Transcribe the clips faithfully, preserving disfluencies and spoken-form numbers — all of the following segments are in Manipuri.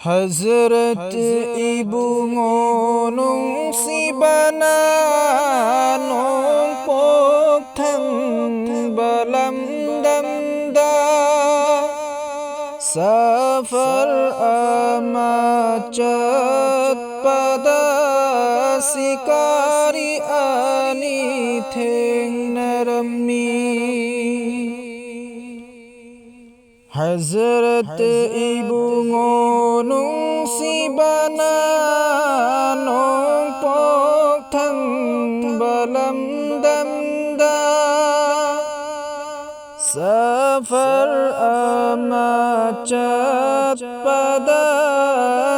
ꯍꯖꯔꯠ ꯏꯕꯨꯡꯉꯣ ꯅꯨꯡꯁꯤꯕꯅ ꯅꯣꯡꯄꯣꯛ ꯊꯪꯕ ꯂꯝꯗꯝꯗ ꯁꯐꯔ ꯑꯃ ꯆꯠꯄꯗ ꯁꯤꯀꯥꯔꯤ ꯑꯅꯤ ꯊꯦꯡꯅꯔꯝꯃꯤ꯫ ꯍꯖꯔꯠ ꯏꯕꯨꯡꯉꯣ ꯅꯨꯡꯁꯤꯕꯅ ꯅꯣꯡꯄꯣꯛ ꯊꯪꯕ ꯂꯝꯗꯝꯗ ꯁꯐꯔ ꯑꯃ ꯆꯠꯄꯗ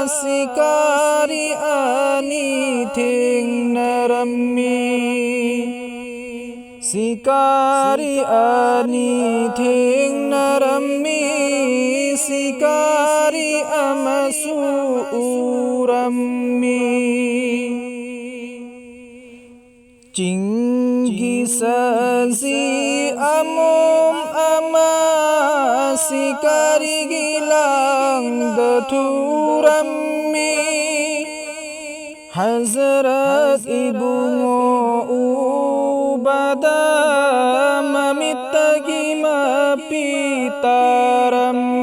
ꯁꯤꯀꯥꯔꯤ ꯑꯅꯤ ꯊꯦꯡꯅꯔꯝꯃꯤ꯫ ꯁꯤꯀꯥꯔꯤ ꯑꯅꯤ ꯊꯦꯡꯅꯔꯝꯃꯤ꯫ ꯁꯤꯀꯥꯔꯤ ꯑꯃꯁꯨ ꯎꯔꯝꯃꯤ꯫ ꯆꯤꯡꯒꯤ ꯁꯖꯤ ꯑꯃꯣꯝ ꯑꯃ ꯁꯤꯀꯥꯔꯤꯒꯤ ꯂꯥꯡꯗ ꯊꯨꯔꯝꯃꯤ꯫ ꯍꯖꯔꯠ ꯏꯕꯨꯡꯉꯣ ꯎꯕꯗ ꯃꯃꯤꯠꯇꯒꯤ ꯃꯄꯤ ꯇꯥꯔꯝꯃꯤ꯫